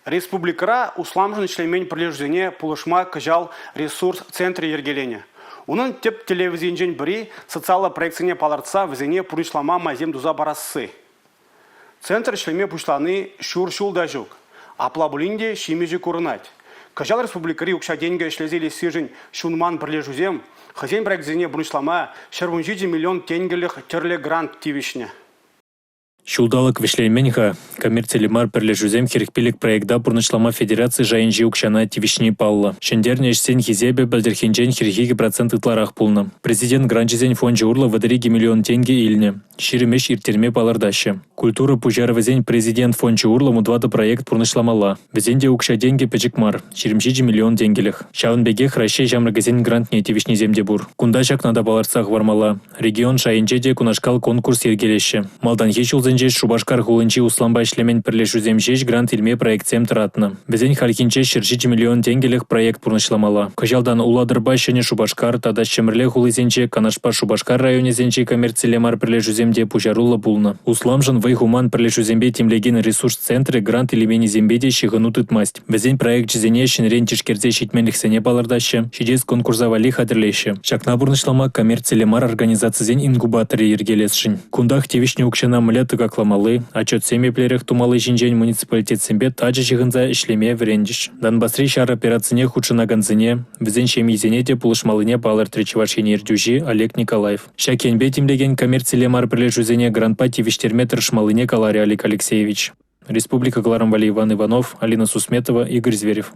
Республикӑра усламшӑн ӗҫлемен пӗрлешӳсене пулӑшма кӑҫал ресурс центрӗ йӗркеленӗ. Унӑн тӗп тӗллевӗсенчен пӗри – социаллӑ проектсене палӑртса вӗсене пурнӑҫлама майсем туса парасси. Центр ӗҫлеме пуҫлани ҫур ҫул та ҫук. Апла пулин те ҫимӗҫӗ курӑнать. Кӑҫал республикӑри укҫа-тенкӗ ӗҫлесе илессишӗн ҫунман пӗрлешӳсем хӑйсен проекчӗсене пурнӑҫлама 117 миллион тенкӗлӗх тӗрлӗ грант тивӗҫнӗ. Ҫулталӑк вӗҫленмен-ха, коммерциллӗ мар пӗрлешӳсем 45 проекта пурнӑҫлама федераци шайӗнчи укҫана тивӗҫни паллӑ. Ҫӗнтернӗ ӗҫсен хисепӗ пӗлтӗрхинчен 42% ытларах пулнӑ. Президент гранчӗсен фончӗ урлӑ 32 миллион тенкӗ илнӗ, 20 ӗҫ ирттерме палӑртаҫҫӗ. Культура пуҫарӑвӗсен президент фончӗ урлӑ 14 проект пурнӑҫламалла. Вӗсен те укҫа-тенкӗ пӗчӗк мар – 27 миллион тенкӗлӗх. Ҫавӑн пекех Раҫҫей ҫамрӑкӗсен грантне тивӗҫнисем те пур. Кунта ҫакна та палӑртса хӑвармалла. Регион шайӗнче те кунашкал конкурс йӗркелеҫҫӗ. Малтанхи ҫулсенче Шупашкар хулинчи услампа ӗҫлемен пӗрлешӳсем ҫеҫ грант илме проектсем тӑратнӑ. Вӗсен хальхинче 107 миллион тенкӗлӗх проект пурнӑҫламалла. Кӑҫалтан Улатӑрпа Ҫӗнӗ Шупашкар тата Ҫӗмӗрле хулисенче Канашпа Шупашкар районӗсенчи коммерцилле мар пӗрлешӳсем те пуҫаруллӑ пулнӑ. Усламшӑн вӑй хуман пӗрлешӳсемпе тимлекен ресурс центрӗ грант илменнисемпе те ҫыхӑну тытмасть. Вӗсен проекчӗсене ҫӗнӗрен тишкерсе ҫитменлӗхсене палӑртаҫҫӗ, ҫитес конкурса валли хатӗрлеҫҫӗ. Ҫакна пурнӑҫлама коммерцилле мар организацисен инкубаторӗ йӗркелесшӗн. Кунтах тивӗҫнӗ укҫана мӗнле тӑкакламалли, отчетсем еплерех тумалли ҫинчен муниципалитетсемпе тачӑ ҫыхӑнса ӗҫлеме вӗрентӗҫ. Донбасри ҫар операцине хутшӑнакансене, вӗсен ҫемйисене те пулӑшмаллине палӑртрӗ Чӑваш Ен ертӳҫи Олег Николаев. Ҫак енпе тимлекен коммерцилле мар пӗрлешӳсене грантпа тивӗҫтерме тӑрӑшмаллине каларӗ Олег Алексеевич. Республика кӑларӑм валли Иван Иванов, Алина Сусметова, Игорь Зверев.